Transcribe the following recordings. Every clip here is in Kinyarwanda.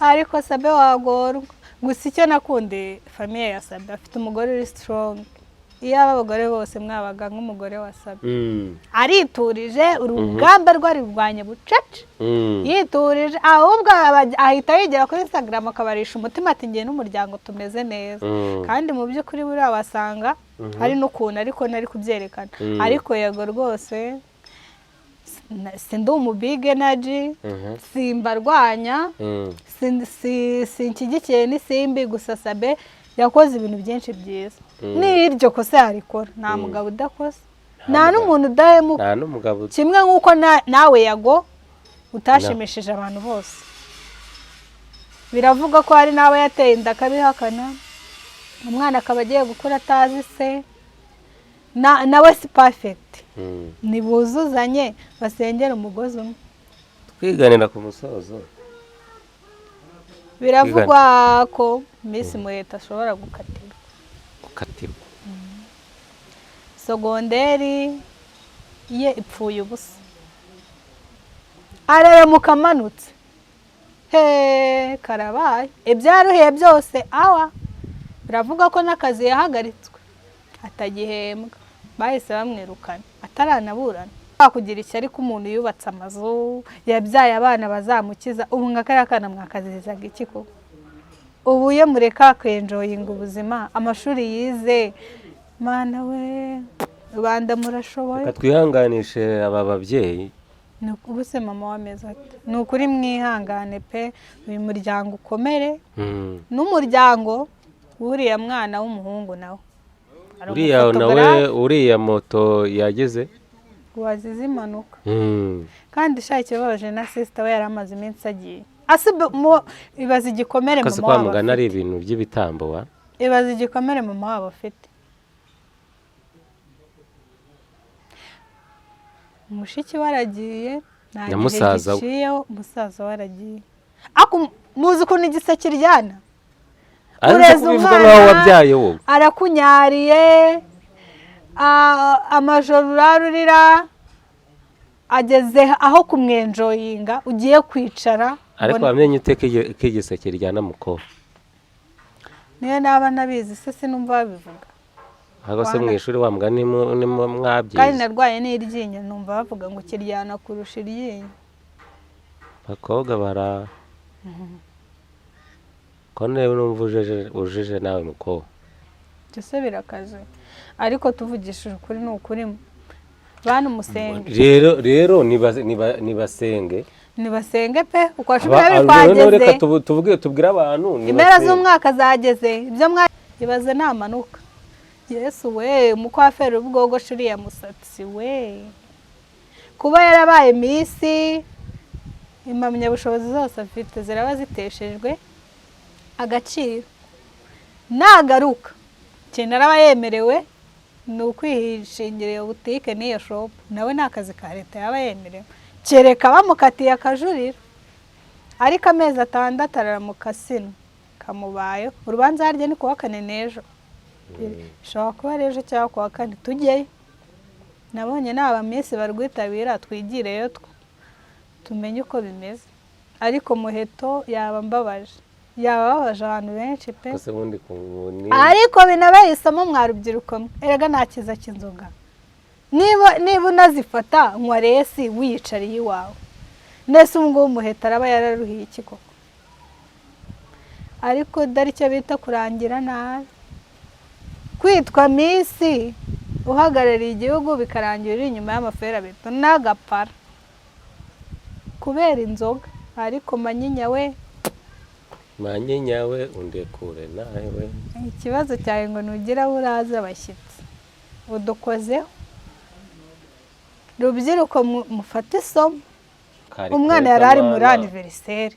Ariko Sabe wagorwa. Gusa icyo nakundiye famille ya Sabe, afite umugore uri strong. Iyo aba abagore bose mwabaga nk'umugore wa Sabe. Ariturije, urugamba rwarurwanya bucece. Yiturije, ahubwo ahita yigira kuri Instagram akabarisha umutima ati: "Ngiye n'umuryango tumeze neza." Kandi mu by'ukuri buriya wasanga hari n'ukuntu, ariko ntari kubyerekana. Ariko yego rwose, sindi umu big energy, simbarwanya, sinshyigikiye n'isimbi. Gusa Sabe yakoze ibintu byinshi byiza. N'iryo kosa yarikora, nta mugabo udakosa, nta n'umuntu udahemuka. Nta n'umugabo. Kimwe nk'uko nawe Yago utashimishije abantu bose. Biravuga ko hari n'abo yateye inda akabihakana, umwana akaba agiye gukura atazi se. Nawe si perfect. Ntibuzuzanye, basengera umugozi umwe. Twiganira ku musozo. Biravugwa ko Miss Muheto ashobora gukatirwa. Gukatirwa? Secondaire ye ipfuye ubusa, araramuka amanutse he, karabaye, ibyo yaruhiye byose awa. Biravuga ko n'akazi yahagaritswe, atagihembwa, bahise bamwirukana ataranaburana. Kugira ishyari ko umuntu yubatse amazu, yabyaye abana bazamukiza. Ubu nka kariya kana mwakazizaga iki koko? Ubu iyo mureka akenjoyinga ubuzima, amashuri yize, mana we, rubanda murashoboye. Reka twihanganishe aba babyeyi. Ni ubu se mama wameze ate? Ni ukuri mwihangane pe, uyu muryango ukomere. N'umuryango w'uriya mwana w'umuhungu nawe. Hari Uriya nawe, umuphotographe uriya moto yageze wazize impanuka. Kandi sha, ikibabaje na sister we yari amaze iminsi agiye. Ibaze igikomere Akazi mama kwa wabo mugana ari afite. ibintu by'ibitambo wa. Ibaze igikomere mama wabo afite. Mushiki we aragiye, nta Na gihe musaza we. giciyeho musaza we aragiye. Ariko muzi ukuntu igiseke kiryana? Ariko Ureze kubivuga umwana, nkaho wabyaye wowe. Arakunyariye, amajoro urarurira, ageze aho kumwenjoyinga ugiye kwicara. Ariko wamenye ute ko igiseke ryana mukobwa? Niyo naba nabizi se, sinumva babivuga? Ahubwo se mu ishuri wa mugani ni Kandi mwabyize? Narwaye n'iryinyo, numva bavuga ngo kiryana kurusha iryinyo. Abakobwa bara ko niba numva ujeje nawe mukobwa. Byose birakaze, ariko tuvugishije ukuri, ni ukuri, bantu musenge. Rero nibasenge. Nibasenge pe, ukwa cumi n'abiri Noneho reka kwageze. Tuvuge, tubwire abantu Impera nibasenge. z'umwaka zageze, ibyo mwa ibaze namanuka. Yesu we, umukwaferi ubwogosha uriya musatsi we, kuba yarabaye Miss, impamyabushobozi zose afite ziraba ziteshejwe agaciro. Nagaruka, ikintu araba yemerewe ni ukwishingira iyo butike n'iyo shop. Nawe ni akazi ka leta yaba yemerewe, kereka bamukatiye akajurira. Ariko amezi 6 araramuka asino kamubayeho. Urubanza harya ni kuwa kane n'ejo, bishobora kuba ari ejo cyangwa kuwa kane. Tujyeyo, nabonye naba Miss barwitabira, twigireyo two tumenye uko bimeze. Ariko Muheto yaba mbabaje, yaba ababaje abantu benshi pe. Gusa ubundi Ariko binabaye isomo mwa rubyiruko mwe. Erega nta cyiza cy'inzoga. Niba unazifata, nywa less wiyicariye iwawe. Nese ubu ngubu Muheto araba yararuhiye iki koko? Ariko dore icyo bita kurangira nabi: kwitwa Miss uhagarariye igihugu, bikarangira uri inyuma y'amaferabeto n'agapara kubera inzoga. Ariko manyinya we. Manyinya we, undekure nawe. Ikibazo cyawe ngo nugira aho uraza abashyitsi udukozeho. Rubyiruko, mufate isomo. Kari Umwana keza yari ari muri mana. anniversaire.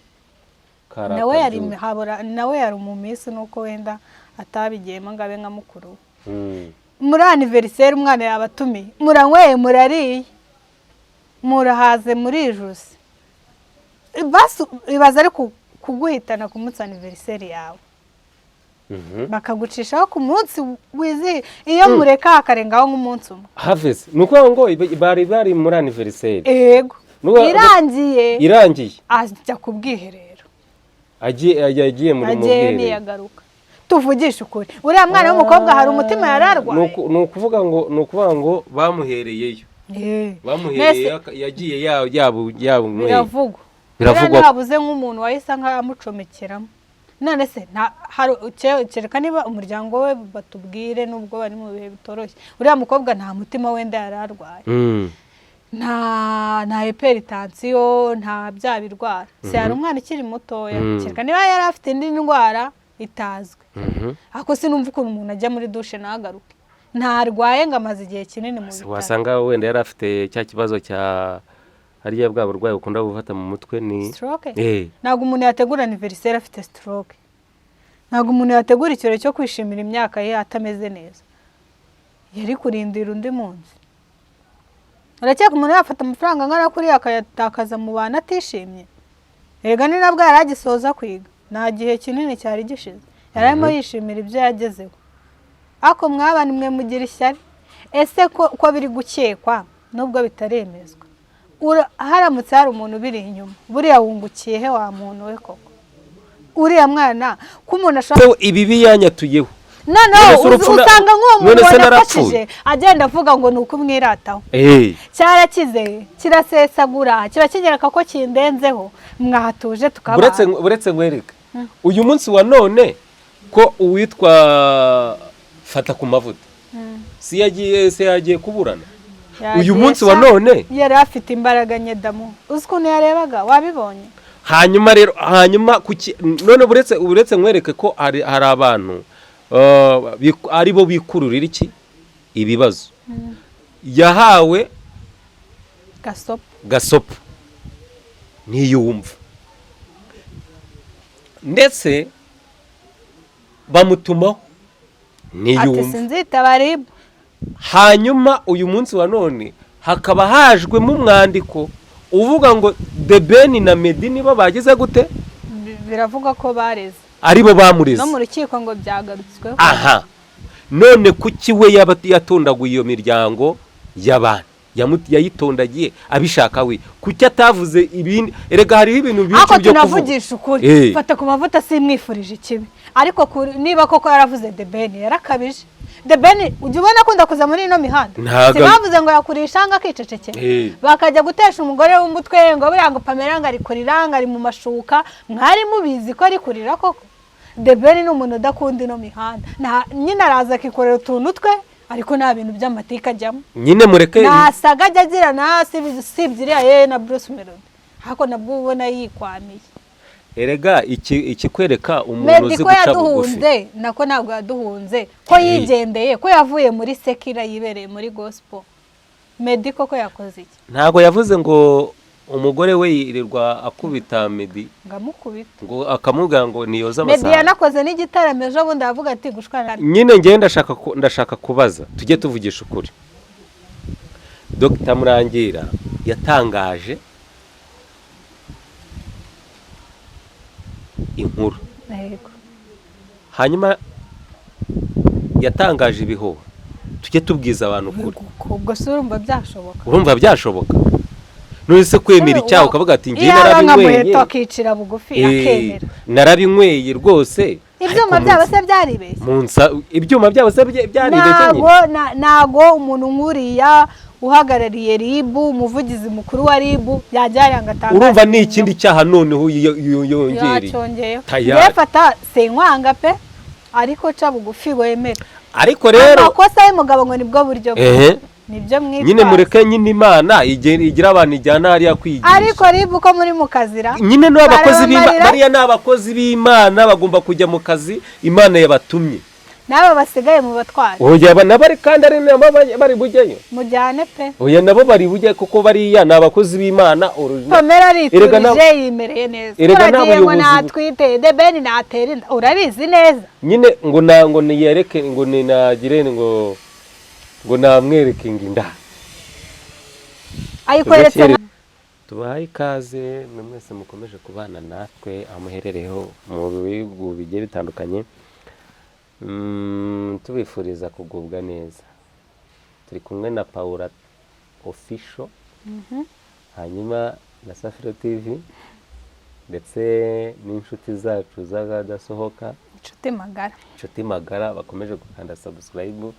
Kari Nawe yari akabyuka. habura, nawe yari mu minsi, nuko wenda atabigiyemo ngo abe nka mukuru we. Muri anniversaire umwana yabatumiye, muranyweye, murariye, murahaze, murijuse. Basi ibaza ariko kuguhitana ku munsi anniversaire yawe, bakagucishaho ku munsi wizihiye. Iyo mureka hakarengaho nk'umunsi umwe. Haveze, ni ukuvuga ngo bari muri anniversaire. Yego. Irangiye. Irangiye. Ajya ku bwiherero. Agiye muri mu Agiye bwiherero. ntiyagaruka. Tuvugishe ukuri, uriya mwana w'umukobwa hari umutima yari arwaye. Ni ukuvuga ngo bamuhereyeyo. Eh. Bamuhereye, yagiye yabunyweye. Biravugwa. Biravugwa. Buriya ntihabuze nk'umuntu wahise nk'amucomekeramo. None se kereka niba umuryango we batubwire, nubwo bari mu bihe bitoroshye, uriya mukobwa nta mutima wenda yari arwaye, nta hypertension, nta bya birwara se, yari umwana ukiri mutoya. Kereka niba yari afite indi ndwara itazwi. Ariko sinumva ukuntu umuntu ajya muri douche ntagaruke, ntarwaye ngo amaze igihe kinini mu bitaro. Wasanga wenda yari afite cya kibazo cya hariya, bwa burwayi bukunda gufata mu mutwe ni Stroke. Eh. Ntabwo umuntu yategura anniversaire afite stroke, ntabwo umuntu yategura ikirori cyo kwishimira imyaka ye atameze neza. Yari kurindira undi munsi. Urakeka umuntu yafata amafaranga angana kuriya akayatakaza mu bantu atishimye? Erega ni nabwo yari agisoza kwiga, nta gihe kinini cyari gishize, yari arimo yishimira ibyo yagezeho. Ariko mwabana mwe mugira ishyari. Ese ko biri gukekwa nubwo bitaremezwa, haramutse hari umuntu ubiri inyuma, buriya wungukiye he wa muntu we koko? Uriya mwana ko umuntu ashobora Se ibibi yanyatuyeho. Noneho None se urupfu usanga nk'uwo muntu none se wanafashije agenda avuga ngo ni ukumwirataho. Cyarakize, kirasesagura, kiba kigereka ko kindenzeho. Mwahatuje tukabana. Buretse nkwereke uyu munsi wa none ko uwitwa Fata ku Mavuta si yagiye, se yagiye kuburana uyu Yagiye munsi wa sha, none? Yari afite imbaraga nyedamu, uzi ukuntu yarebaga? Wabibonye? Hanyuma rero, hanyuma kuki none, buretse nkwereke ko hari abantu ari bo bikururira iki ibibazo, yahawe gasopo. Gasopo ntiyumva, ndetse bamutumaho Ati ntiyumva. "Sinzitaba RIB." Hanyuma uyu munsi wa none hakaba hajwemo umwandiko uvuga ngo The Ben na Meddy nibo bagize gute? Biravugwa ko bareze. Aribo bamureze. No mu rukiko ngo byagarutsweho. Aha none kuki we yaba yatondaguye iyo miryango y'abantu, yayitondagiye abishaka we? Kuki atavuze ibindi? Erega hariho ibintu byinshi Ariko byo kuvuga. tunavugisha ukuri, Fata ku Mavuta simwifurije ikibi, ariko niba koko yaravuze The Ben, yarakabije. The Ben ujya ubona akunda kuza muri ino mihanda? Ntago. Si bavuze ngo yakurisha ngo akicecekera? Bakajya gutesha umugore w'umutwe ngo buriya ngo Pamela ngo ari kurira, ngo ari mu mashuka. Mwari mubizi ko ari kurira koko? The Ben ni umuntu udakunda ino mihanda. Nyine araza akikorera utuntu twe, ariko nta bintu by'amatika ajyamo. Nyine mureke. Ntasaga ajya agira na sibye iriya ye na Bruce Melody, ariko nabwo ubona yikwamiye. Erega iki ikikwereka umuntu Meddy uzi ko guca bugufi. yaduhunze, nako ntabwo yaduhunze, ko yigendeye, ko yavuye muri secular yibereye muri gospel, Meddy koko yakoze iki? Ntabwo yavuze ngo umugore we yirirwa akubita Meddy? Ngo amukubite. Ngo akamubwira ngo niyoze Meddy amasahani. yanakoze n'igitaramo ejo bundi, aravuga ati gushwana. Nyine ngewe ndashaka kubaza, tujye tuvugisha ukuri. Dr Murangira yatangaje inkuru. Yego. Hanyuma yatangaje ibihuha. Tujye tubwiza abantu ukuri. Ubwo se urumva byashoboka? Urumva byashoboka? None se kwemera icyaha ukavuga ati ngiye Iyaba nka narabinyweye. Muheto akicira bugufi, akemera. Narabinyweye rwose. Ibyuma Ariko byabo se byaribeshye? Ibyuma byabo se byaribeshye nyine? Ntago umuntu nk'uriya uhagarariye RIB, umuvugizi mukuru wa RIB, yajya yanga atangaza Urumva ni ibinyoma. ikindi cyaha noneho yongereye. Yacyongeyeho. Tayari. Njyewe Fata sinkwanga pe, ariko ca bugufi wemere Ariko rero amakosa y'umugabo, ngo nibwo buryo bwe. Nibyo mwitwaza. Nyine mureke nyine Imana igira abantu ijyana hariya kwigisha. Ariko RIB uko muri mu kazira Nyine ni abakozi b'Imana. barabamarira. Bariya ni abakozi b'Imana, bagomba kujya mu kazi Imana yabatumye. N'aba basigaye mu batwara. Oya, nabo kandi ari nabo bari bujyayo. Mujyane pe. Oya, nabo bari bujyayo kuko bariya ni abakozi b'Imana original. Pamela Erega ariturije, yimereye neza. Erega Uragiye ngo n'abayobozi natwite, The Ben natera inda, urabizi neza. Nyine ngo na ngo niyereke, ngo ninagire ngo namwereke ngo inda Ayikweretse. Tubahaye ikaze mwe mwese mukomeje kubana natwe aho muherereho mu bihugu bigiye bitandukanye. Tubifuriza kugubwa neza. Turi kumwe na Paula Official, hanyuma na Safiro TV. Ndetse n'inshuti zacu z'akadasohoka. Inshuti magara. Inshuti magara bakomeje gukanda subscribe,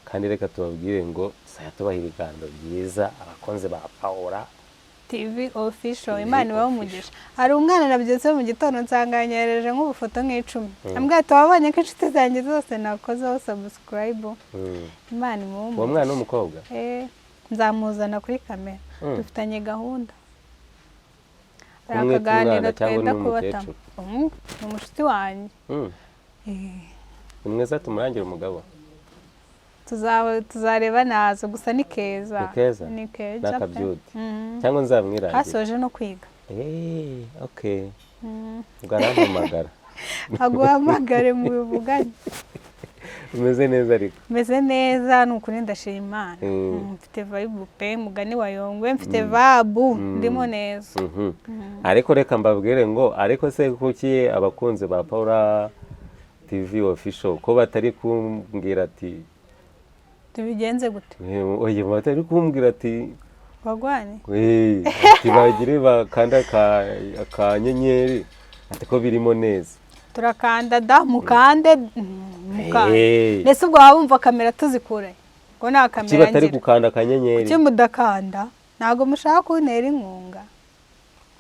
kandi reka tubabwire ngo tuzajya tubaha ibiganiro byiza, abakunzi ba Paula TV Official. TV Imana ibahe Official. umugisha. Hari umwana nabyutse mu gitondo nsanga yanyohereje nk'ubufoto nk'icumi, ambwira ati: "Wabonye ko inshuti zanjye zose nakozeho subscribe?" Imana imuhe Uwo umugisha. mwana w'umukobwa? Eh, nzamuzana kuri kamera. Dufitanye gahunda. Hari Kumwita akaganiro umwana cyangwa twenda ni kubatamo. umukecuru? Ni umushuti wanjye. Eh, Ni mwiza, tumurangire umugabo. Tuzareba nazo, gusa ni keza. Ni keza? Ni keza Ni pe. akabyuti. Cyangwa nzamwirangira. Kasoje no kwiga. Eh, okay, ubwo arampamagara. Aguhamagare mu bivugane. Umeze neza ariko? Meze neza, ni ukuri ndashima Imana. Mfite vibe pe, mugani wa Yongwe, mfite vibe, ndimo neza. Ariko reka mbabwire ngo ariko se kuki abakunzi ba Paula TV Official ko batari kumbwira ati Tubigenze gute? Oya, batari kumbwira ati Wagwane. "Eh," ati bagire bakanda akanyenyeri, ati ko birimo neza. Turakanda da, mukande, mukande. Mbese ubwo waba wumva kamera tuzikure ngo nta Kuki kamera batari ngira? gukanda akanyenyeri? Kuki mudakanda? Ntabwo mushaka kuntera inkunga?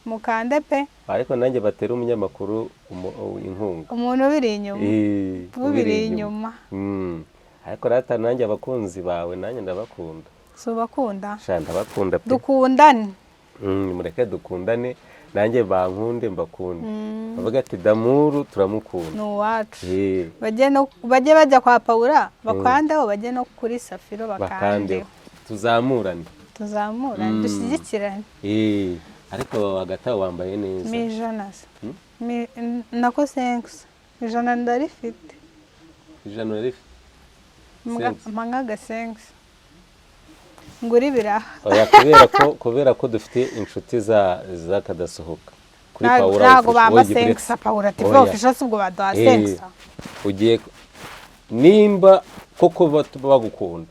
Mukande pe. Ariko nanjye batera umunyamakuru inkunga. Umuntu ubiri inyuma. Eh, ubiri inyuma. Ariko rata nanjye abakunzi bawe nanjye ndabakunda. Si ubakunda? Sha, ndabakunda pe. Dukundane. Mureke dukundane, nanjye bankunde mbakunde, bavuga ati: "Damuru turamukunda." Ni uwacu. Eh, Bajye bajya kwa Paula bakandeho, bajye no kuri Safiro bakandeho. bakandeho. Tuzamurane. Tuzamurane, dushyigikirane. Eh, ariko hagati aho wambaye neza. Mi ijana se? Nako senkisi ijana ndarifite. Ijana urarifite? Senkisi. Mpa nk'agasenkisi ngura ibiraha. Oya, kubera ko dufite inshuti za z'akadasohoka kuri Paula Ntabwo Official. bampa Oya, senkisa Paula TV Oya. Official, si ubwo baduha Eh, senkisa? Ugiye nimba koko bagukunda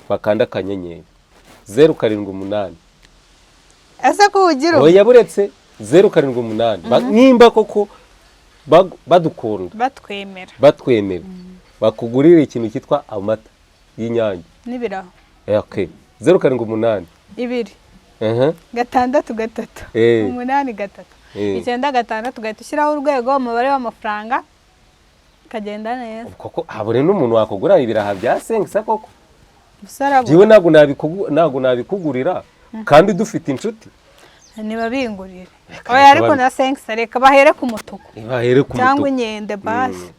bakanda akanyenyeri 078. Ese ko ugira ubu? Oya, buretse, 078. Nimba koko badukunda, batwemera, batwemera, bakugurira ikintu cyitwa amata y'Inyange n'ibiraha. Eh, okay, 078. 2 Aha. 6 3 8 3 9 6, ugahita ushyiraho urwego, umubare w'amafaranga, ukagenda neza. Koko habure n'umuntu wakugura ibiraha bya senkisa koko? Usarabura. Njyewe ntabwo nabikugurira kandi dufite inshuti. Ntibabingurire. Reka Oya, reka ariko na senkisa reka bahere ku mutuku bahere ku cyangwa mutuku. inkende basi.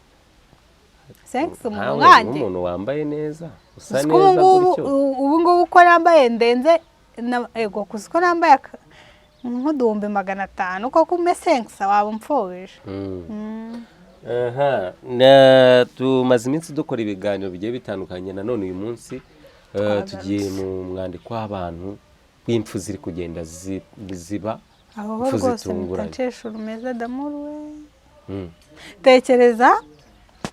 Senkisa umuntu Nkawe nkanjye. nk'umuntu wambaye neza, usa Uzi ko neza ubu ngubu gutyo. Ubu ngubu uko nambaye ndenze ego, kuzi ko nambaye nk'uduhumbi 500 koko, ume senkisa waba umfubije. Aha, tumaze iminsi dukora ibiganiro bigiye bitandukanye. Nanone uyu munsi Twagarutse. tugiye mu mwandiko w'abantu w'impfu ziri kugenda ziba Aho ho impfu rwose zitunguranye. mpita rumeza damuru we. Tekereza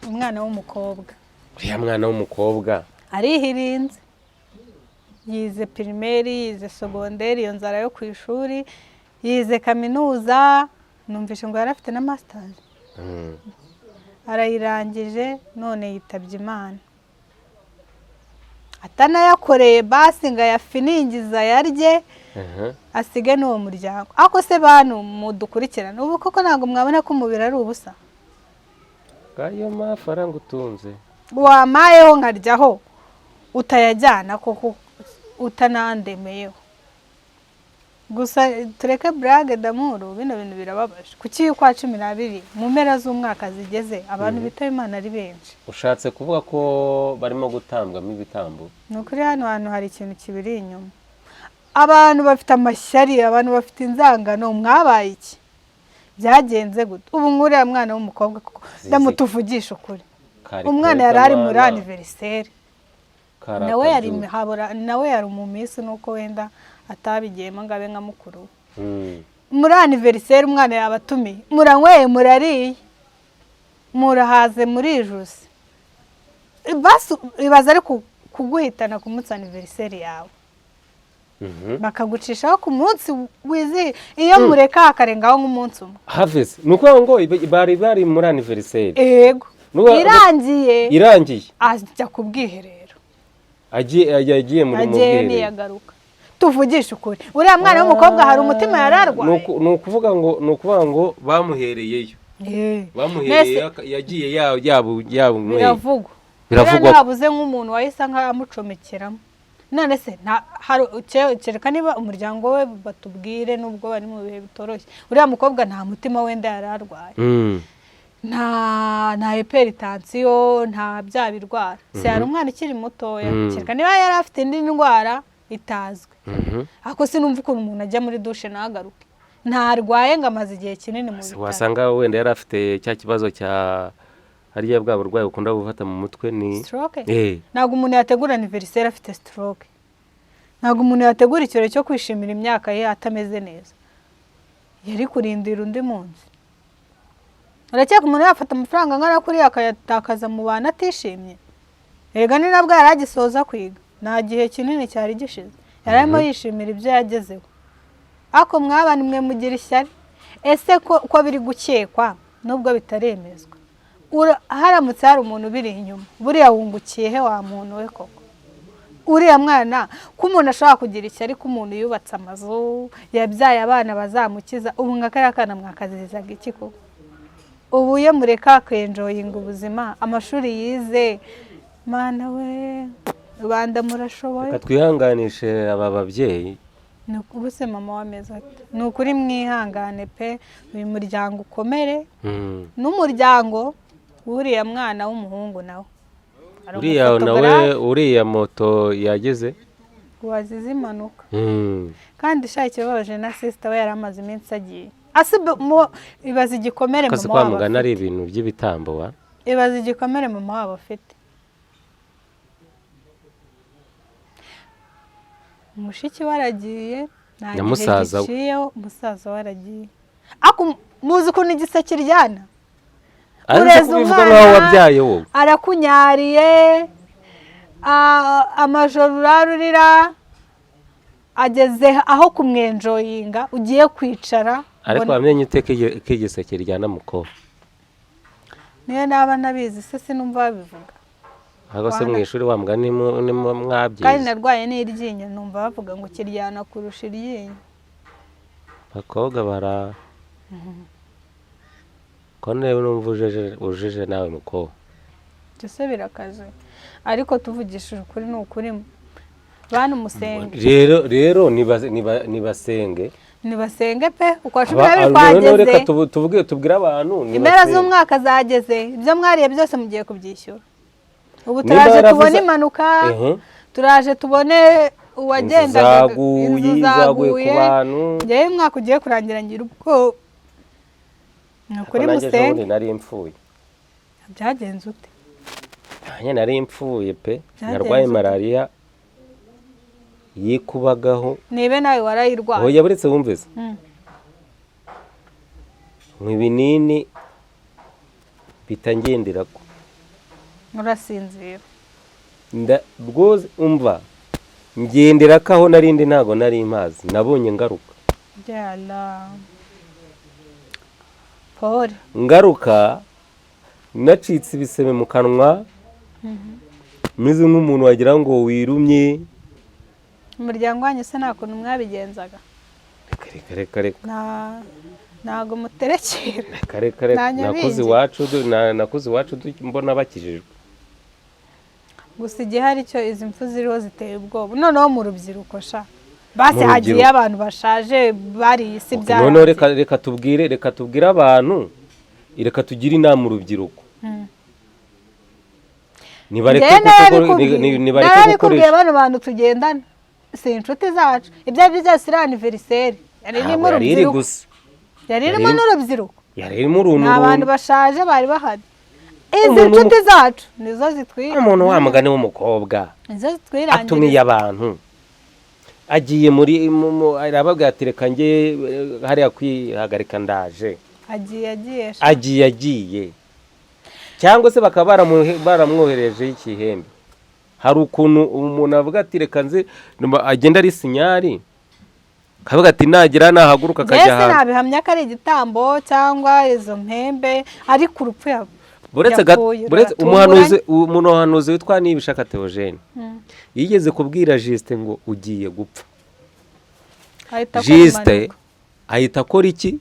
umwana w'umukobwa. Uriya mwana w'umukobwa. Arihirinze, yize primaire, yize secondaire, iyo nzara yo ku ishuri, yize kaminuza, numvishe ngo yari afite na masters. Arayirangije, none yitabye Imana atanayakoreye basi ngo ayafiningize ayarye, asige n'uwo muryango. Ariko se bantu mudukurikirana ubu koko ntabwo mwabona ko umubiri ari ubusa? Ayo mafaranga utunze. Wamayeho nkaryaho utayajyana koko, utanandemeyeho. Gusa tureke burage damuru, bino bintu birababaje. Kuki ukwa 12 mu mpera z'umwaka zigeze abantu bitaba Imana ari benshi? Ushatse kuvuga ko barimo gutambwamo ibitambo? Ni ukuri, hano hantu hari ikintu kibiri inyuma. Abantu bafite amashyari, abantu bafite inzangano. Mwabaye iki? Byagenze gute? Ubu nk'uriya mwana w'umukobwa koko, ndamutuvugisha ukuri, Kari umwana keza yari ari muri mwana. anniversaire. Kari Nawe yari akabyuka. habura, nawe yari mu minsi, nuko wenda atabigiyemo ngo abe nka mukuru we. Muri anniversaire umwana yabatumiye, muranyweye, murariye, murahaze, murijuse. Basi ibaza ariko kuguhitana ku munsi anniversaire yawe. Bakagucishaho ku munsi wizihiye, iyo mureka hakarengaho nk'umunsi umwe. Haveze, ni ukuvuga ngo bari muri anniversaire. Yego. Irangiye. Irangiye. Ajya ku bwiherero. Agiye muri mu Agiyeyo, bwiherero. ntiyagaruka. Tuvugishe ukuri, uriya mwana w'umukobwa hari umutima yari Ni arwaye? Ni ukuvuga ngo bamuhereyeyo. Bamuhereyeyo, yagiye yabunyweye. Biravugwa. Biravugwa. Buriya ntihabuze nk'umuntu wahise nk'amucomekeramo. None se kereka niba umuryango we batubwire, nubwo bari mu bihe bitoroshye, uriya mukobwa nta mutima wenda yari arwaye, nta hypertension, nta bya birwara se, yari umwana ukiri mutoya. Kereka niba yari afite indi ndwara itazwi. Ariko sinumva ukuntu umuntu ajya muri douche ntagaruke, ntarwaye ngo amaze igihe kinini mu bitaro. Wasanga wenda yari afite cya kibazo cya hariya, bwa burwayi bukunda gufata mu mutwe, ni Stroke? Eh. Ntabwo umuntu yategura anniversaire afite stroke. Ntabwo umuntu yategura ikirori cyo kwishimira imyaka ye atameze neza. Yari kurindira undi munsi. Urakeka umuntu yafata amafaranga angana kuriya akayatakaza mu bantu atishimye? Erega ni nabwo yari agisoza kwiga, nta gihe kinini cyari gishize, yari arimo yishimira ibyo yagezeho. Ariko mwabana mwe mugira ishyari. Ese ko biri gukekwa nubwo bitaremezwa, haramutse hari umuntu ubiri inyuma, buriya wungukiye he wa muntu we koko? Uriya mwana, ko umuntu ashobora kugira ishyari ko umuntu yubatse amazu, yabyaye abana bazamukiza, ubu nka kariya kana mwakazizaga iki koko? Ubu iyo mureka akenjoyinga ubuzima, amashuri yize, mana we, rubanda murashoboye. Reka twihanganishe aba babyeyi. Ni ubu se mama wameze ate? Ni ukuri mwihangane pe, uyu muryango ukomere, n'umuryango w'uriya mwana w'umuhungu nawe. Hari Uriya nawe. umufotogarafe Uriya moto yageze. Wazize impanuka. Kandi sha, ikibabaje na sister we yari amaze iminsi agiye. Ibaze igikomere Akazi mama kwa wabo mugana ari afite. ibintu by'ibitambo wa. Ibaze igikomere mama wabo afite. Mushiki we aragiye, nta Na gihe musaza we. giciyeho musaza we aragiye. Ariko muzi ukuntu igise kiryana? Ariko Ureze kubivuga umwana, nkaho wabyaye wowe. Arakunyariye, amajoro urarurira, ageze aho kumwenjoyinga ugiye kwicara. Ariko wamenye ute ko igiseke kiryana, mukobwa? Niyo naba nabizi se, sinumva babivuga? Ahubwo se mu ishuri wa mugani ni Kandi mwabyize? Narwaye n'iryinyo, numva bavuga ngo kiryana kurusha iryinyo. Abakobwa bara ko niba numva ujeje nawe, mukobwa. Byose birakaze, ariko tuvugishije ukuri, ni ukuri, bantu musenge. Rero nibasenge. Nibasenge pe, ukwa 12 Noneho reka kwageze. Tuvuge, tubwire abantu Impera nibasenge. z'umwaka zageze, ibyo mwariye byose mugiye kubyishyura ubu. Niba Turaje yaravuze- tubone impanuka, turaje tubone uwagendaga Inzu inzu zaguye ku zaguye. bantu. Njyewe umwaka ugiye kurangira ngira ubwoba, ni ukuri. Ariko nanjye ejo Musenge. bundi nari mpfuye. Byagenze ute? Nanjye nari mpfuye pe. Byagenze Narwaye ute? malariya yikubagaho. Nibe nawe warayirwaye? Oya, buretse wumvise. Mu ibinini bitangenderako. Urasinzira. Rwose umva, ngendera ko aho narindi ntabwo nari mpazi, nabonye ngaruka. Byala pole. Ngaruka nacitse ibisebe mu kanwa, meze nk'umuntu wagira ngo wirumye. Umuryango wanyu se nta kuntu mwabigenzaga? Reka, reka, reka, reka. Ntago muterekera? Reka, reka, reka. Nta nyabingi. Nakuze iwacu mbona bakijijwe. Gusa igihari cyo, izi mfu ziriho ziteye ubwoba, noneho mu rubyiruko sha. Basi Mu hagiye rubyiruko. abantu bashaje bariye isi. Noneho Byarangiye. reka tubwire abantu, reka tugire inama urubyiruko. Nibareke Njyewe narabikubwiye. nibareke Narabikubwiye. gukoresha. Bano bantu tugendana si inshuti zacu. Ibyo ari byo byose, iriya anniversaire yari irimo Ntabwo yari iri urubyiruko. gusa. Yari irimo n'urubyiruko. Yari irimo uruntu Ni abantu runtu. bashaje bari bahari. Izi Umuntu nshuti zacu nizo zitwira. Umuntu wa mugani w'umukobwa Nizo zitwirangiriza. atumiye abantu, agiye muri arababwira ati: "Reka njye hariya kwihagarika, ndaje." Agiye, agiye sha. Agiye, agiye, cyangwa se bakaba baramwoherejeho ikihembe. Hari ukuntu umuntu avuga ati reka nze, agenda ari signal, akavuga ati nagera nahaguruka akajya Mbese ahantu. Nabihamya ko ari igitambo cyangwa izo mpembe, ariko urupfu Buretse yapfuye buretse ruratunguranye. Umuhanuzi, umuhanuzi witwa Nibishaka Theogene yigeze kubwira Justin ngo ugiye gupfa. Ahita akora Justin impanuka. ahita akora iki?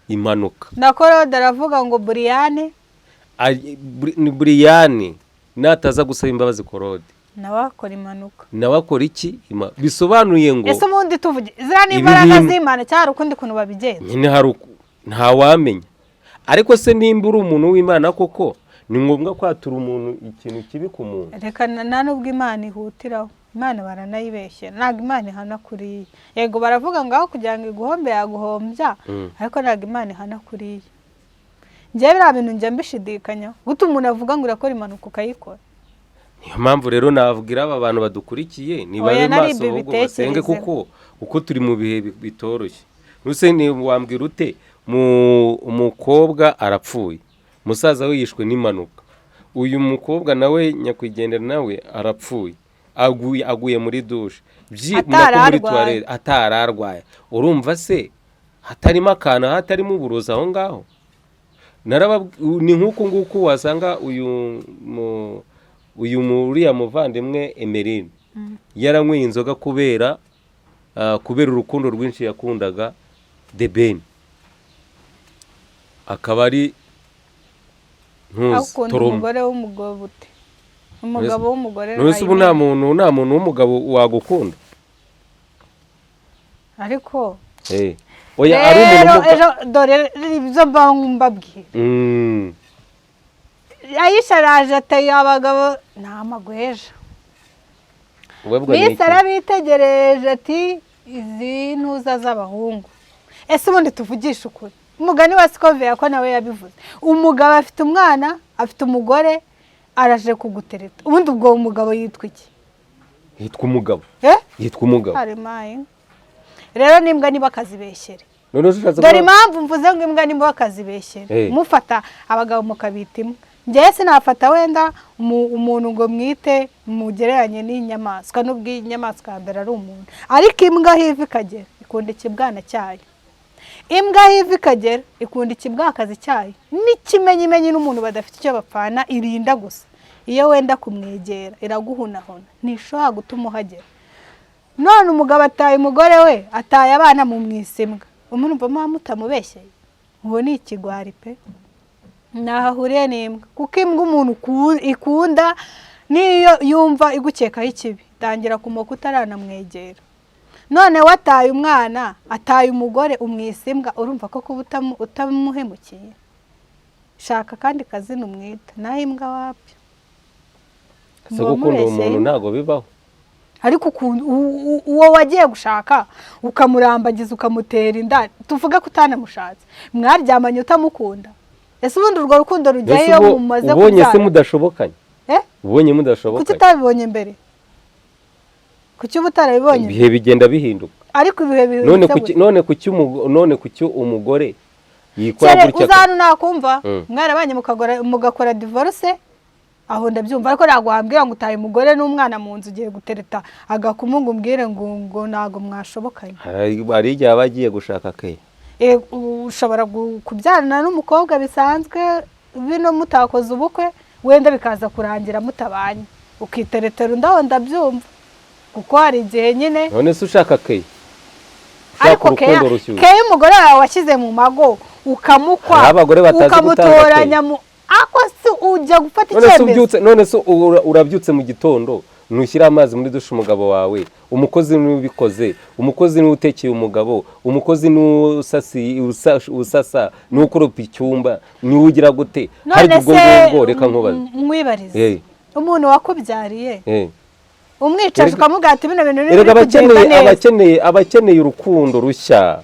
Impanuka. Na Korode aravuga ngo Buriyane Ni Buriyani nataza gusaba imbabazi Korode, nawe akora impanuka. Nawe akora iki? Bisobanuye ngo Ese ubundi tuvuge ziriya ni Ibi imbaraga z'Imana cyangwa hari ukundi kuntu babigenza? Nyine hari ntawamenya. Ariko se nimba uri umuntu w'Imana koko, ni ngombwa kwatura umuntu ikintu kibi ku muntu? Reka nta nubwo Imana ihutiraho, Imana baranayibeshyera. Ntabwo Imana ihana kuriya. Yego, baravuga ngo aho kugira ngo iguhombe yaguhombya, ariko ntabwo Imana ihana kuriya. Njyewe biriya bintu njya mbishidikanyaho. Gute umuntu avuga ngo urakora impanuka ukayikora? Niyo mpamvu rero navugira aba bantu badukurikiye nibabe Oya, nari maso, ibyo ahubwo basenge, bitekerezeho. kuko turi mu bihe bitoroshye. Nuse ni wambwira ute umukobwa arapfuye, musaza we yishwe n'impanuka, uyu mukobwa nawe nyakwigendera nawe arapfuye, aguye muri douche, Atari nako muri arwaye. toilette, atari arwaye. Urumva se hatarimo akantu, hatarimo uburozi aho ngaho? Ni nk'uku nguku wasanga uyu uriya muvandimwe Emeline yaranyweye inzoga kubera urukundo rwinshi yakundaga The Ben, akaba ari ntuzi Akunda Toroma. umugore w'umugabo ute? Umugabo w'umugore. None ubu nta muntu w'umugabo wagukunda? Ariko Oya, ari umuntu rero umuga- ejo dore ibyo mba mbabwira. Ayisha araje ateye abagabo ni amagweja. Ubwo ni Bisi iki? arabitegereje ati izi ntuza z'abahungu. Ese ubundi tuvugishe ukuri, umugani wa Sikoveya ko nawe yabivuze, umugabo afite umwana, afite umugore, araje kugutereta, ubundi ubwo umugabo yitwa iki? Yitwa umugabo. Eh? Yitwa umugabo. Harimaye rero n'imbwa niba akazibeshyere. None se ushatse Dore kuvuga- impamvu mvuze ngo imbwa niba bakazibeshyera, mufata abagabo mukabita imbwa. Njyewe sinafata wenda umuntu ngo mwite mugereranye n'inyamaswa, n'ubwo inyamaswa ya mbere ari umuntu. Ariko imbwa aho iva ikagera ikunda ikibwana cyayo. Imbwa aho iva ikagera ikunda ikibwakazi cyayo, n'ikimenyimenyi n'umuntu badafite icyo bapfana. Irinda gusa iyo wenda kumwegera iraguhunahuna, ntishobora gutuma uhagera. None umugabo ataye umugore we, ataye abana, mu mwisi imbwa, umurumva muba mutamubeshyeye. Uwo ni ikigwari pe, ntaho ahuriye n'imbwa, kuko imbwa umuntu ikunda n'iyo yumva igukekaho ikibi itangira kumoka utaranamwegera. None we ataye umwana, ataye umugore, umwisi imbwa, urumva ko kuba utamuhemukiye? Shaka akandi kazina umwita, naho imbwa wabyo. Ese gukunda uwo muntu ntabwo bibaho? Ariko uwo wagiye gushaka ukamurambagiza, ukamutera inda, tuvuge ko utanamushatse, mwaryamanye utamukunda, ese ubundi urwo rukundo rujyayo Mbese iyo mumaze ubonye se kubyara? mudashobokanye? Eh? Ubonye Kuki mudashobokanye? utabibonye mbere? Kuki uba utarabibonye? Ibihe bigenda bihinduka. Ariko ibihe None bihindutse kuki gute? None kuki umugore yikora Kere gutya? uza hano nakumva. Mwarabanye mugakora divorce, aho ndabyumva. Ariko ntabwo wambwira ngo utaye umugore n'umwana mu nzu, ugiye gutereta agakumu, ngo umbwire ngo ntabwo mwashobokanye. Hari igihe aba agiye gushaka keya. Ushobora kubyarana n'umukobwa bisanzwe bino mutakoze ubukwe, wenda bikaza kurangira mutabanye, ukiteretera undi, aho ndabyumva, kuko hari igihe nyine. None se ushaka keya, ushaka Ariko keya, urukundo rushyushye? Keya umugore wawe washyize mu mago ukamukwa, Hari abagore batazi gutanga ukamutoranya mu ako se ujya gufata None se icyemezo. ubyutse, none se urabyutse mu gitondo, ntushyira amazi muri douche umugabo wawe, umukozi niwe ubikoze, umukozi niwe utekeye umugabo, umukozi niwe usasa, niwe ukoropa icyumba, niwe ugira gute? None Harya ubwo se ngubwo reka nkubaze. Mwibarize, umuntu wakubyariye, umwicaje ukamubwira ati bino bintu Erega ntibiri kugenda abakeneye neza. Abakeneye urukundo rushya.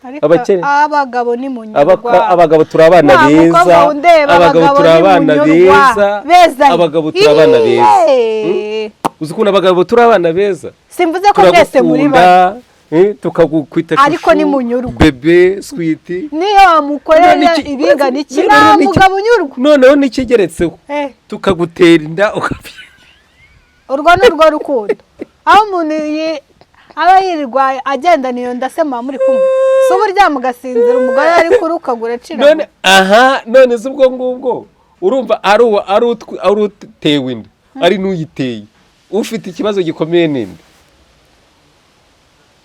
Ariko abagabo ni munyurwa. Abagabo turi abana Wa mukobwa beza. undeba, Abagabo turi ni abana munyurwa. beza. Beza. Abagabo turi abana beza. Iye. Uzi ukuntu abagabo turi abana beza? Simvuze ko mwese muri babi. Turagukunda, tukagukwita Ariko chouchou, ni munyurwa. bébé, sweetie. Niyo wamukorera None ibingana iki, noneho nta mugabo unyurwa. Noneho n'ikigeretseho, Eh. tukagutera inda. Urwo ni urwo rukundo aho umuntu aba yirirwa agendana iyo nda se, muba muri kumwe, si uba uryama ugasinzira, umugore ari kurukagura acira. None aha, none se ubwo ngubwo urumva ari uwa ari utewe inda, ari n'uyiteye, ufite ikibazo gikomeye ninde?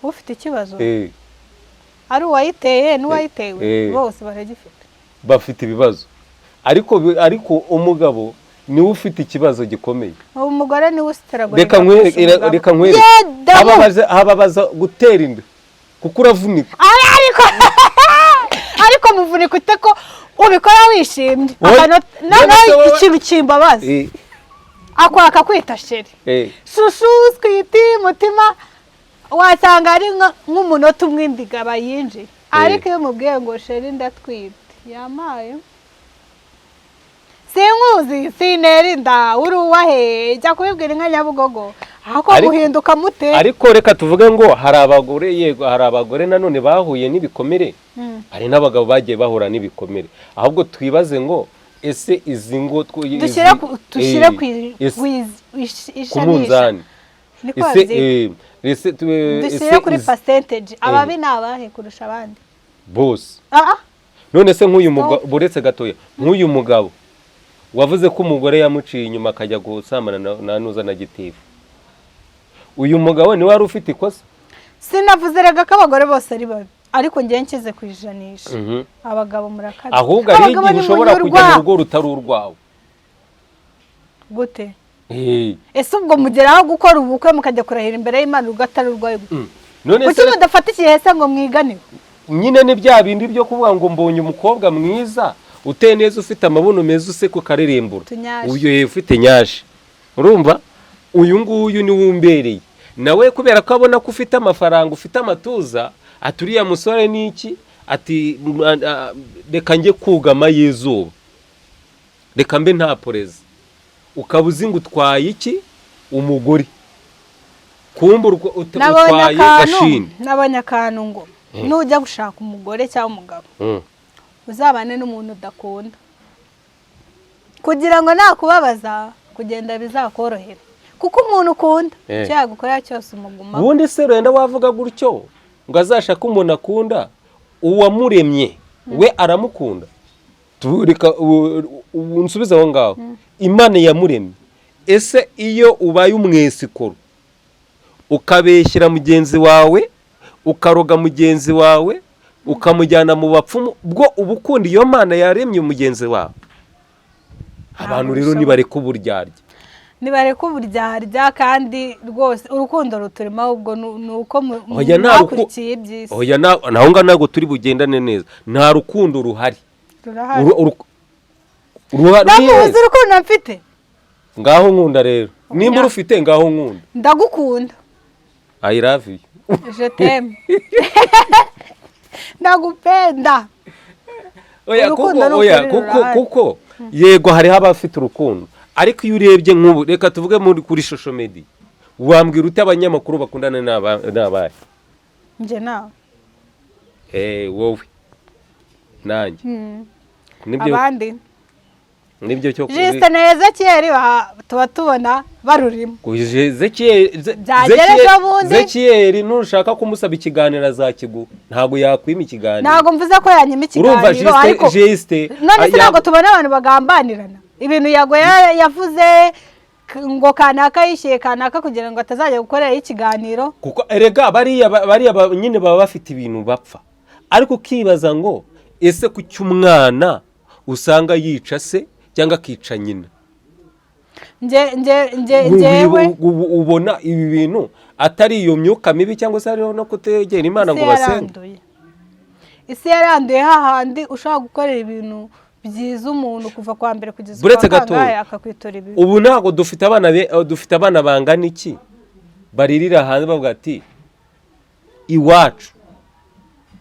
Ufite ikibazo Eh. ari uwayiteye n'uwayitewe, Eh. bose baragifite. Bafite ibibazo, ariko umugabo niwe ufite ikibazo gikomeye. Ubu umugore niwe usiteragura. Reka nkwereke, hababaza gutera inda kuko uravunika. Ariko muvunika ute ko ubikora wishimye? None se Noneho ikintu kimbabaza, akwaka kwita chéri, chouchou, sweetie, mutima, wasanga ari nk'umunota umwe indigaba yinjiye. Ariko iyo umubwiye ngo chéri ndatwite, yamaye sinkuzi, sinera inda, uri uwahe? Jya kubibwira inka Nyabugogo ahako guhinduka mute? Ariko reka tuvuge ngo hari abagore, yego, hari abagore nanone bahuye n'ibikomere, hari n'abagabo bagiye bahura n'ibikomere. Ahubwo twibaze ngo ese izi ngo Dushyire ku ku ishanisha munzani, niko ese babyita. Ese Dushyire ese kuri percentage, ababi ni abahe kurusha abandi? Bose. Ah. None se nk'uyu mugabo, buretse gatoya, nk'uyu mugabo wavuze ko umugore yamuciye inyuma akajya gusambana na nuza na gitifu, uyu mugabo niwe wari ufite ikosa? Sinavuze rega ko abagore bose ari babi, ariko ngewe nshyize ku ijanisha, abagabo murakabya. Ahubwo hari Abagabo igihe ushobora kujya mu nimunyurwa. rugo rutari urwawe. Gute? Ese ubwo mugeraho gukora ubukwe mukajya kurahira imbere y'Imana urugo atari urwawe gute? None Kuki se mudafata igihe se ngo mwiganiwe? Nyine ni bya bindi byo kuvuga ngo mbonye umukobwa mwiza, uteye neza, ufite amabuno meza, useka ukaririmbura. Utunyashi. Uyu ufite nyashi, urumva uyu nguyu niwe umbereye. Nawe kubera ko abona ko ufite amafaranga, ufite amatuza, ati uriya musore ni iki, ati reka njye kugama y'izuba, reka mbe nta poreza. Ukaba uzi ngo utwaye iki? Umugore kumba Nabonye utwaye akantu gashini. Nabonye akantu ngo nujya gushaka umugore cyangwa umugabo, uzabane n'umuntu udakunda, kugira ngo nakubabaza kugenda bizakorohera, kuko umuntu ukunda, icyo yagukorera cyose umugumaho. Ubundi se wenda wavuga gutyo ngo azashake umuntu akunda, uwamuremye we aramukunda? Reka unsubize aho ngaho. Imana yamuremye, ese iyo ubaye umwesikoro, ukabeshyira mugenzi wawe, ukaroga mugenzi wawe, ukamujyana mu bapfumu, bwo uba ukunda iyo Mana yaremye mugenzi wawe? Abantu rero bishoboka. Nibareka uburyarya. Nibareka uburyarya, kandi rwose urukundo ruturimo, ahubwo ni uko Oya, nta mwakurikiye iby'isi. Oya, naho ngaho ntabwo turi bugendane neza, nta rukundo ruhari. Rurahari. Ruhari. Ndamuzi, urukundo mfite. Ngaho nkunda rero, nimba urufite, ngaho nkunda. Ndagukunda. I love you. Je t'aime, ndagupenda. Oya, Urukundo kuko ni oya, ukuri, kuko rurahari. Kuko yego hariho abafite urukundo, ariko iyo urebye nk'ubu, reka tuvuge muri kuri social media, wambwira ute abanyamakuru bakundana n'abahe? Njye nawe. Eh, wowe nanjye. Nibyo. Abandi? Nibyo cyo. Justin na Ezekiel tuba tubona barurimo. Byagera ejo bundi. Zekiyeri nushaka kumusaba ikiganiro azakiguha, ntabwo yakwima ikiganiro. Ntabwo mvuze ko yanyima Urumva ikiganiro, ariko Justin none se ntabwo tubona abantu bagambanirana? Ibintu Yago yavuze ngo kanaka yishyuye kanaka kugira ngo atazajya gukorerayo ikiganiro. Kuko erega bariya nyine baba bafite ibintu bapfa, ariko ukibaza ngo ese kuki umwana usanga yica se cyangwa akica nyina? Nge ngewe Ubona ibi bintu atari iyo myuka mibi, cyangwa se hariho no kutegera Imana ngo Isi basenge? yaranduye, isi yaranduye, hahandi ushobora gukorera ibintu byiza umuntu kuva kwa mbere kugeza Buretse kwa gatoya. kangahe, akakwitura ibi. Ubu ntabwo dufite abana dufite abana bangana iki baririra hanze bavuga ati iwacu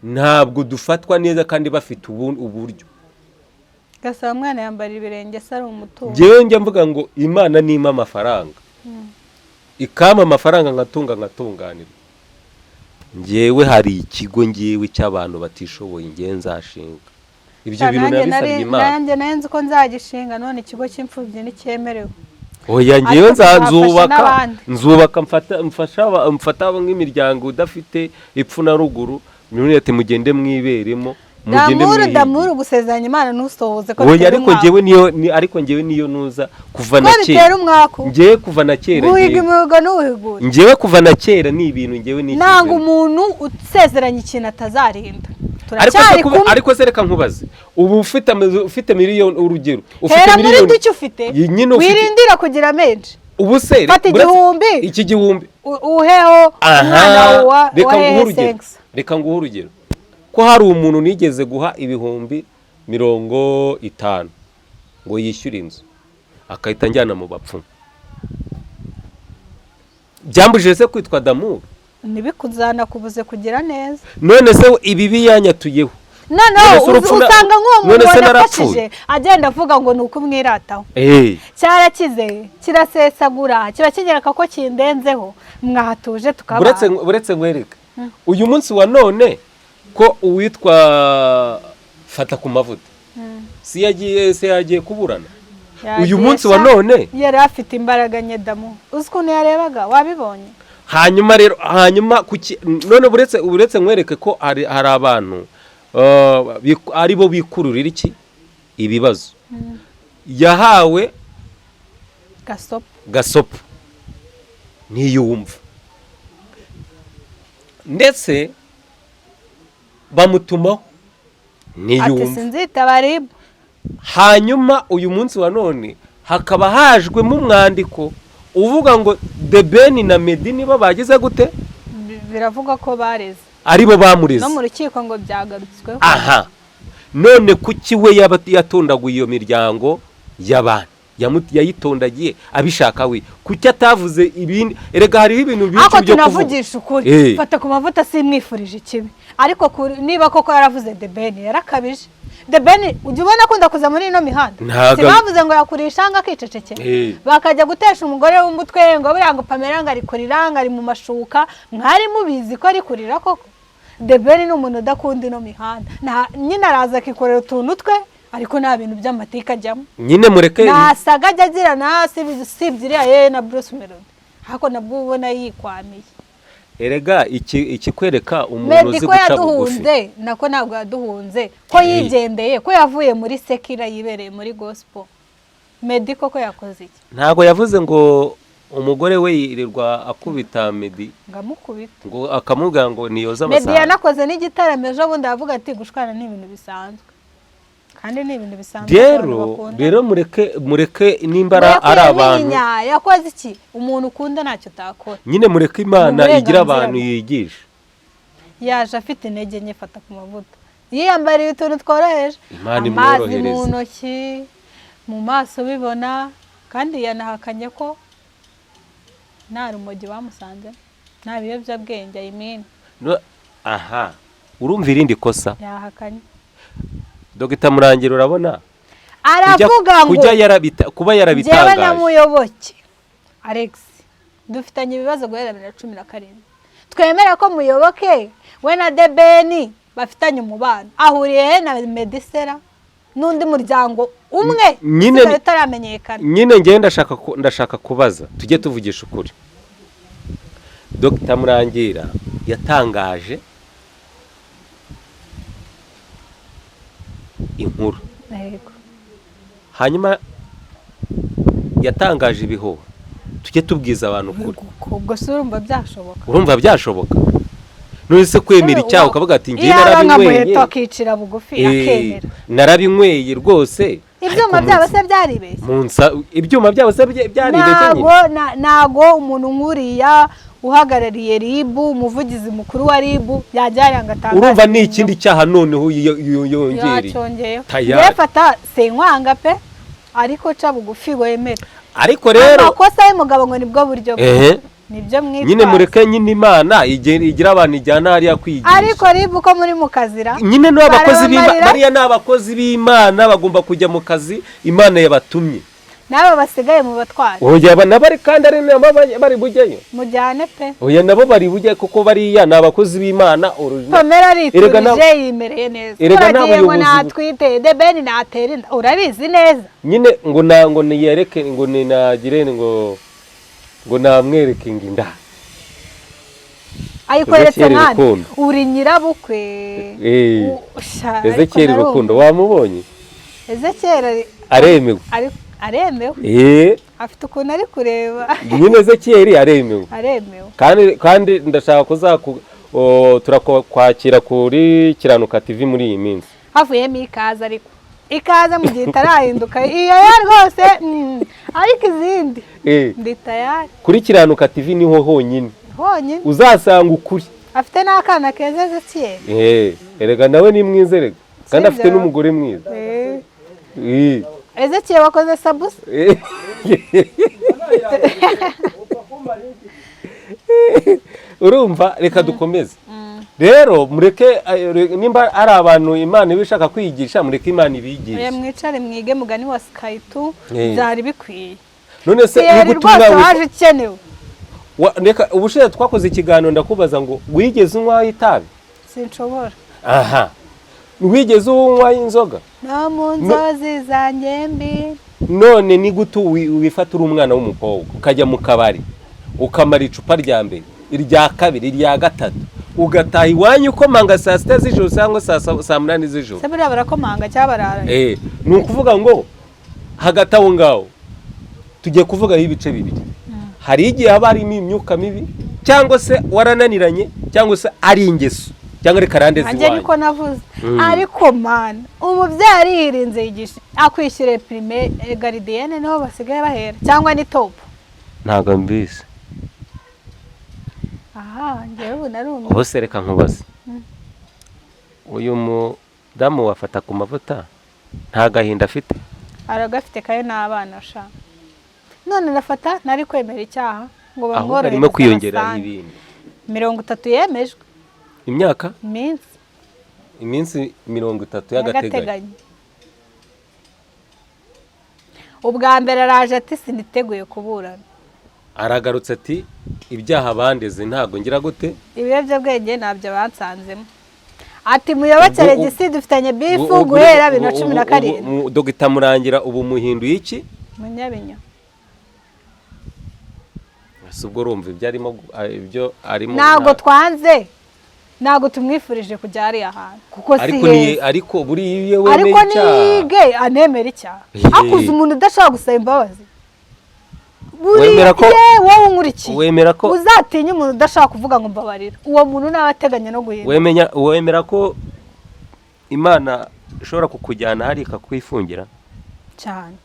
ntabwo dufatwa neza, kandi bafite uburyo. Gasaba umwana yambara ibirenge se ari umutungo. Njyewe njya mvuga ngo Imana nimpa amafaranga, ikampa amafaranga nkatunga nkatunganirwa, njyewe hari ikigo ngewe cy'abantu batishoboye ngewe nzashinga. Ibyo bintu Nanjye nabisabye Imana. Nanjye nari nzi ko nzagishinga, none ikigo cy'imfubyi nticyemerewe. Oya, ngewe Ariko tuzafasha nzubaka, n'abandi. nzubaka, mfata nk'imiryango idafite epfo na ruguru, nyine ati mugende mwiberemo, mugende Damuru, mwihige. damuru, gusezeranya Imana ntusohoze ko Oya, bitera ariko umwaku. ngewe niyo ariko ngewe niyo nuza kuva na Ko bitera kera. umwaku. Ngewe kuva na kera, Guhiga ngewe imihigo ntuwuhigure. Ngewe kuva na kera ni ibintu ngewe ni Nanga umuntu usezeranya ikintu atazarinda. Ariko se Turacyari kumwe. Ariko se reka nkubaze, ubu ufite ufite miliyoni, urugero, ufite Hera muri miliyoni duke ufite. Iyi nyine ufite. Wirindira kugira menshi. Ubu se Fata 1000. Iki 1000. Uheho umwana wa Reka wa nguhe urugero. Hehe. Reka nguhe urugero ko hari umuntu nigeze guha 50,000 ngo yishyure inzu, akahita anjyana mu bapfumu. Byambujije se kwitwa Damu? Ntibikuzana kubuze kugira neza. None se ibibi yanyatuyeho? Noneho None se urupfu usanga nk'uwo muntu none se wanafashije narapfuye? agenda avuga ngo ni ukumwirataho. Cyarakize, kirasesagura, kiba kigereka ko kindenzeho, mwahatuje tukabana. Uretse nkwereke uyu munsi wa none ko uwitwa Fata ku Mavuta si yagiye, se yagiye kuburana uyu Yagiye munsi wa sha, none? Yari afite imbaraga nke damu, uzi ukuntu yarebaga, wabibonye? Hanyuma rero, hanyuma kuki none uretse nkwereke ko hari abantu ari bo bikururira iki ibibazo yahawe. Gasopo. Gasopo ntiyumva, ndetse bamutumaho Ati ntiyumva. Sinzitaba RIB. Hanyuma uyu munsi wa none hakaba hajwemo umwandiko uvuga ngo The Ben na Meddy nibo bagize gute? Biravugwa ko bareze. Aribo bamureze. No mu rukiko ngo byagarutsweho. Aha none kuki we yaba yatondaguye iyo miryango y'abantu, yayitondagiye abishaka we? Kuki atavuze ibindi? Erega hariho ibintu byinshi Ariko byo kuvuga. tunavugisha ukuri, Fata ku Mavuta simwifurije ikibi, ariko niba koko yaravuze The Ben, yarakabije. The Ben ujya ubona akunda kuza muri ino mihanda. Si bavuze ngo yakurisha ngo akicecekera, bakajya gutesha umugore w'umutwe ngo buriya ngo Pamela ngo ari kurira, ngo ari mu mashuka. Mwari mubizi ko ari kurira koko? The Ben ni umuntu udakunda ino mihanda. Nyine araza akikorera utuntu twe, ariko nta bintu by'amateka ajyamo. Nyine mureke. Ntasaga ajya agira na sibye iriya ye na Bruce Melody, ariko nabwo ubona yikwamiye. Erega iki ikikwereka umuntu Meddy uzi ko guca bugufi. yaduhunze, nako ntabwo yaduhunze, ko yigendeye, ko yavuye muri secular yibereye muri gospel. Meddy koko yakoze iki? Ntabwo yavuze ngo umugore we yirirwa akubita Meddy? Ngo amukubita. Ngo akamubwira ngo niyoze Meddy amasahani. yanakoze n'igitaramo ejo bundi, aravuga ati gushwana ni ibintu bisanzwe, kandi ni ibintu bisanzwe ku bantu Rero bakundana. rero mureke nimba Ngo ari yakuyemo abantu inyinya, yakoze iki? Umuntu ukunda ntacyo utakora. Nyine mureke Imana Ni uburenganzira igira abantu bwe. yigisha. Yaje afite intege nke, Fata ku Mavuta yiyambariye utuntu tworoheje, Imana amazi imworohereze. mu ntoki, mu maso bibona, kandi yanahakanye ko nta rumogi bamusanze, nta biyobyabwenge, I mean. Aha urumva irindi kosa. Yahakanye. Dogita Murangira, urabona Aravuga ngo kujya kuba njyewe na yarabitangaje. Muyoboke Alex dufitanye ibibazo guhera 2017. Twemera ko Muyoboke we na The Ben bafitanye umubano, ahuriye he na Meddy Sera n'undi muryango umwe Nyine usigaye utaramenyekana? Nyine ngewe ndashaka kubaza, tujye tuvugisha ukuri. Dogita Murangira yatangaje inkuru, hanyuma yatangaje ibihuha. Tujye tubwiza abantu ukuri. Ubwo se urumva byashoboka? Urumva byashoboka? None se kwemera icyaha ukavuga ati ngewe Iyaba nka narabinyweye, Muheto akicira bugufi, akemera. Narabinyweye rwose, Ibyuma ariko byabo se byaribeshye? Ibyuma byabo se byaribeshye nyine? Ntago umuntu nk'uriya uhagarariye RIB, umuvugizi mukuru wa RIB, yajya hariya ngo atangaze Urumva ni ibintu. ikindi cyaha noneho yongereye. Yacyongeyeho. Tayari. Njyewe Fata senkwanga pe, ariko ca bugufi wemere Ariko rero amakosa y'umugabo, ngo nibwo buryo bwe, nibyo mwitwaza. Nyine mureke nyine Imana igira abantu ijyana hariya kwigisha. Ariko RIB uko muri mu kazira Nyine ni abakozi b'Imana. barabamarira. Bariya ni abakozi b'Imana, bagomba kujya mu kazi Imana yabatumye. N'aba basigaye mu batwara. Oya, aba nabo kandi ari nabo bari bujyayo. Mujyane pe. Oya, nabo bari bujyayo kuko bariya ni abakozi b'Imana original. Pamela Erega ariturije, yimereye neza. Erega nta Uragiye ngo buyobozi natwite, The Ben natera inda, urabizi neza. Nyine ngo na ngo niyereke, ngo ninagire, ngo namwereke ngo inda. Ayikweretse Ezekiel nkande? Rukundo. Uri nyirabukwe. Sha, ariko Ezekiel narumva. Rukundo wamubonye? Ezekiel Aremewe. Aremewe. Afite ukuntu ari kureba. Nyine Ezekiel aremewe. Aremewe. Kandi ndashaka kuzaku turakwakira kuri Kiranuka TV muri iyi minsi. Havuyemo ikaze, ariko ikaze mu gihe itarahinduka iyo yo rwose, ariko izindi ndi tayari. Kuri Kiranuka TV niho honyine honyine uzasanga ukuri. Afite n'akana keza Ezekiel. Erega nawe ni mwiza erega, kandi afite Sibyo? n'umugore mwiza. Ezekiel wakoze sabusa. Urumva, reka dukomeze rero, mureke nimba ari abantu Imana iba ishaka kwigisha, mureke Imana Oya, ibigishe. Mwicare mwige mugani wa Sky2. Byari bikwiye. None se Thierry nigute rwose umwana waje ukenewe. Reka, ubushize twakoze ikiganiro ndakubaza ngo wigeze unywa itabi? Sinshobora. Aha, wigeze unywa inzoga? No mu nzozi zanjye mbi. None ni gute wifata uri umwana w'umukobwa ukajya mu kabari, ukamara icupa rya mbere, irya kabiri, irya gatatu, ugataha iwanyu ukomanga saa 6 z'ijoro cyangwa saa 8 z'ijoro? Se buriya barakomanga cyangwa barara? Ni ukuvuga ngo hagati aho ngaho tugiye kuvugaho ibice bibiri. Hari igihe haba harimo imyuka mibi, cyangwa se warananiranye, cyangwa se ari ingeso, cyangwa ari karande Nanjye z'iwanyu. Niko navuze. Ariko mana, umubyeyi ariyirinze, yigisha, akwishyura prime gardienne, niho basigaye bahera cyangwa ni top? Ntabwo mbizi. Aha njyewe ubu narumva. Ubu se reka nkubaze, uyu mudamu wafata ku mavuta nta gahinda afite? Aragafite kayo n'abana sha. None nafata nari kwemera icyaha ngo Ahubwo bamworohereze arimo kwiyongeraho abasange. ibindi. 30 yemejwe. Imyaka? Iminsi. Iminsi 30 y'agateganyo. Y'agateganyo. Ubwa mbere araje ati siniteguye kuburana. Aragarutse ati ibyaha bandeze ntabwo ngira gute. Ibiyobyabwenge ntabyo bansanzemo, ati muyoboke Regisi dufitanye beef guhera 2017. Dogita Murangira ubu muhinduye iki? Munyabinya. Ese ubwo urumva ibyo arimo ibyo arimo Ntabwo twanze, ntabwo tumwifurije kujya hariya hantu kuko si Ariko ni heza. Ariko buriya iyo wemeye Ariko icyaha niyige anemera icyaha. Akuze umuntu udashobora gusaba imbabazi. Buriya Wemera ko- ye wowe unkurikiye, Wemera ko uzatinye umuntu udashaka kuvuga ngo mbabarira, uwo muntu nawe ateganya no guhinduka. Wemera ko Imana ishobora kukujyana hariya ikakwifungira Cyane.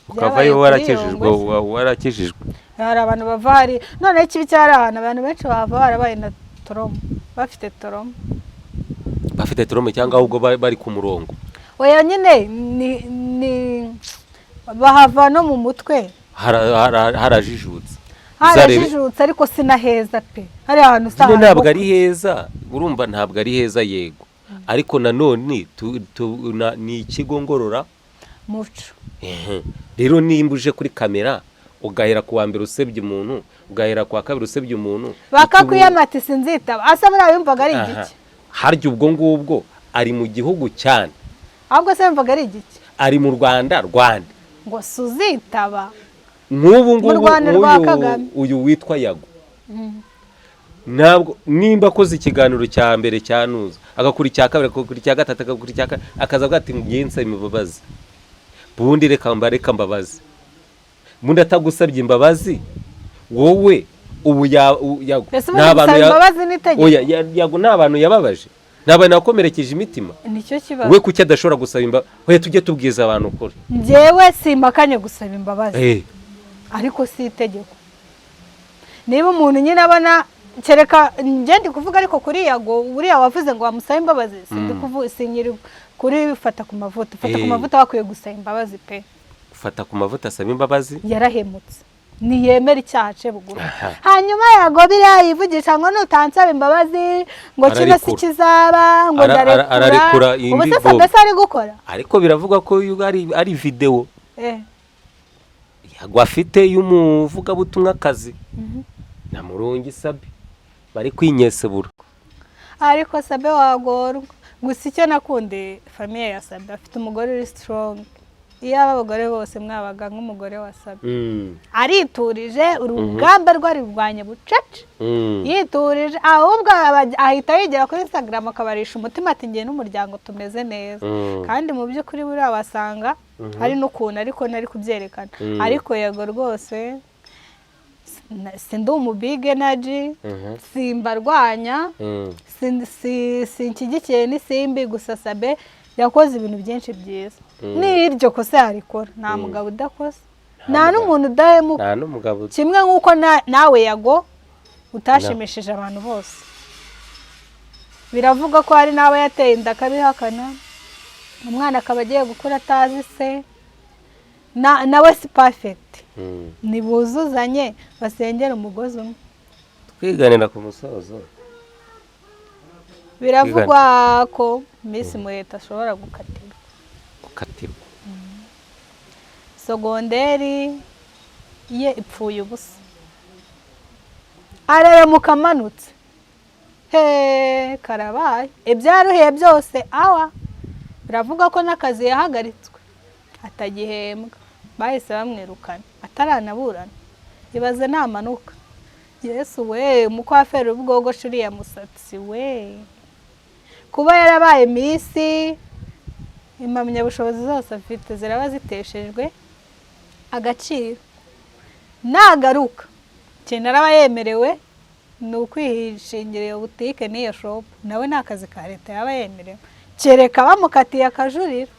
ukavayo Byabaye kuri warakijijwe? Yongwe se. Warakijijwe. Hari abantu bava hari noneho ikibi cyari ahantu abantu benshi bahava barabaye na trauma, bafite trauma. Bafite trauma cyangwa ahubwo bari ku murongo? Oya nyine, ni bahava no mu mutwe. Harajijutse. Uzarebe- Harajijutse, ariko sinaheza pe, hari ahantu Nyine usanga ntabwo ari heza, urumva, ntabwo ari heza yego, ariko nanone ni ikigo ngorora muco. Ehe. Rero nimba uje kuri kamera ugahera ku wa mbere usebya umuntu, ugahera ku wa kabiri usebya umuntu, Bakakwiyamata sinzitaba, asa buriya yumvaga ari Aha. igiki? Harya ubwo ngubwo ari mu gihugu cyane? Ahubwo se yumvaga ari igiki? Ari mu Rwanda Rwanda. Ngo suzitaba. Nk'ubu ngubu Mu Rwanda rwa nk'uyu Kagame. uyu witwa Yago, ntabwo nimba akoze ikiganiro cya mbere cya nuza, agakora icya kabiri, agakora icya gatatu, agakora icya kane, akaza avuga ati ngiye nsaba imbabazi, ubundi reka mbabazi, ubundi atagusabye imbabazi wowe ubu Yago Ese nta ubundi bantu gusaba imbabazi n'itegeko? Oya, Yago nta bantu yababaje, nta bantu yakomerekeje imitima? Nicyo kibazo. We kuki adashobora gusaba imbabazi? Oya, tujye tubwiza abantu ukuri. Njyewe simpakanye gusaba imbabazi, ariko si itegeko. Niba umuntu nyine abona, kereka njye ndi kuvuga, ariko kuri Yago uriya wavuze ngo wamusabe imbabazi, sindi kuvuga, sinyiri kuri fata ku mavuta. Fata ku mavuta bakwiye gusaba imbabazi pe. Fata ku mavuta asaba imbabazi. Yarahemutse, ntiyemera icyaha ace bugufi. Aha. Hanyuma Yago biriya yivugisha ngo nutansaba imbabazi ngo kino si Ararekura. kizaba ngo ndarekura. Ararekura Ubu indi se bombe. Sabesa ari gukora. Ariko biravugwa ko yuko ari videwo. Yago afite y'umuvugabutumwakazi na Murungi Sabi bari kwinyesebura. Ariko Sabe wagorwa. Gusa icyo nakundiye famille ya Sabe, afite umugore uri strong. Iyo aba abagore bose mwabaga nk'umugore wa Sabe, ariturije, urugamba rwarurwanya bucece, yiturije. Ahubwo ahita yigira kuri Instagram akabarisha umutima ati ngiye n'umuryango tumeze neza. Kandi mu by'ukuri buriya wasanga hari n'ukuntu, ariko ntari kubyerekana. Ariko yego rwose, sindi umu big energy, simbarwanya, sinshyigikiye n'isimbi. Gusa Sabe yakoze ibintu byinshi byiza. N'iryo kosa yarikora, nta mugabo udakosa, nta n'umuntu udahemuka. Nta n'umugabo. Kimwe nk'uko nawe Yago utashimishije abantu bose. Biravuga ko hari n'abo yateye inda akabihakana, umwana akaba agiye gukura atazi se. Nawe si perfect. Ntibuzuzanye, basengera umugozi umwe. Twiganira ku musozo. Biravugwa ko Miss Muheto ashobora gukatirwa. Gukatirwa. Secondaire ye ipfuye ubusa, araramuka amanutse he karabaye, ibyaruhiye byose awa. Biravuga ko n'akazi yahagaritswe, atagihembwa, bahise bamwirukana ataranaburana. Ibaze namanuka! Yesu we, umukwaferi ubwogosha uriya musatsi we! Kuba yarabaye Miss, impamyabushobozi zose afite ziraba ziteshejwe agaciro. Nagaruka, ikintu araba yemerewe ni ukwishingira iyo butike n'iyo shop. Nawe ni akazi ka leta yaba yemerewe, kereka bamukatiye akajurira.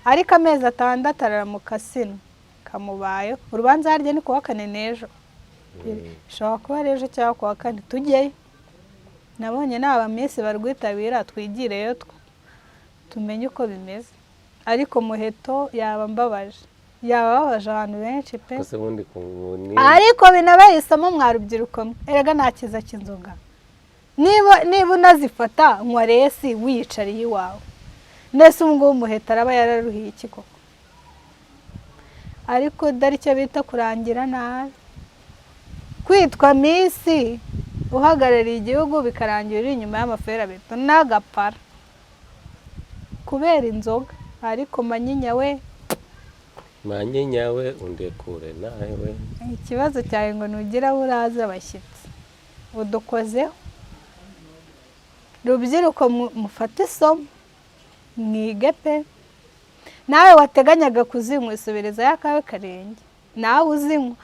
Ariko amezi 6 araramuka sino kamubayeho. Urubanza harya ni kuwa kane n'ejo, bishobora kuba ari ejo cyangwa kuwa kane. Tujyeyo, nabonye naba minsi barwitabira, twigireyo two tumenye uko bimeze. Ariko Muheto yaba mbabaje, yaba ababaje abantu benshi pe. Gusa ubundi ni Ariko binabaye isomo mwa rubyiruko mwe. Erega nta cyiza cy'inzoga. Niba unazifata, nywa less wiyicariye iwawe. Nese ubu ngubu Muheto araba yararuhiye iki koko? Ariko dore icyo bita kurangira nabi: kwitwa Miss uhagarariye igihugu, bikarangira uri inyuma y'amaferabeto n'agapara kubera inzoga. Ariko Manyinya we! Manyinya we, undekure nawe. Ikibazo cyawe ngo nugira aho uraza abashyitsi udukozeho. Rubyiruko, mufate isomo, mwige pe. Nawe wateganyaga kuzinywa, isubirezayo akawe karenge. Nawe uzinywa,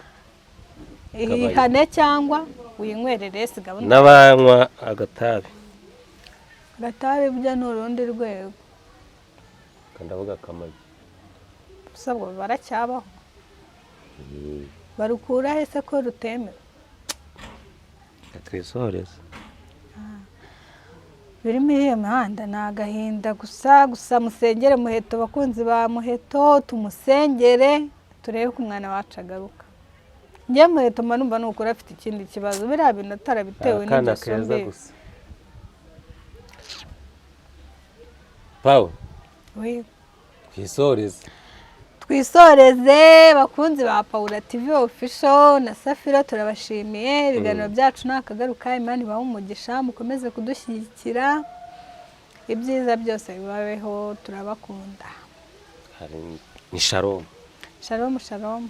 ihane cyangwa winywerere gahunda. N'abanywa agatabi. Agatabi byo ni urundi rwego. Ndavuga akamagi. Gusa ngo baracyabaho? Barukura he se ko rutemewe? Twisoreze. Biri muri iyo mihanda ni agahinda gusa. Gusa musengere Muheto, bakunzi ba Muheto, tumusengere turebe ko umwana wacu agaruka. Njye Muheto mba numva ni ukuri afite ikindi kibazo, biriya bintu atarabitewe akana n'ingeso keza mbi. Gusa Pawe. We. Twisoreze. Twisoreze. Bakunzi ba Paula TV Official na Safiro, turabashimiye. Ibiganiro byacu ni akagaruka. Imana ibahe umugisha, mukomeze kudushyigikira, ibyiza byose bibabeho, turabakunda. Hari ni shalom. Shalom, shalom.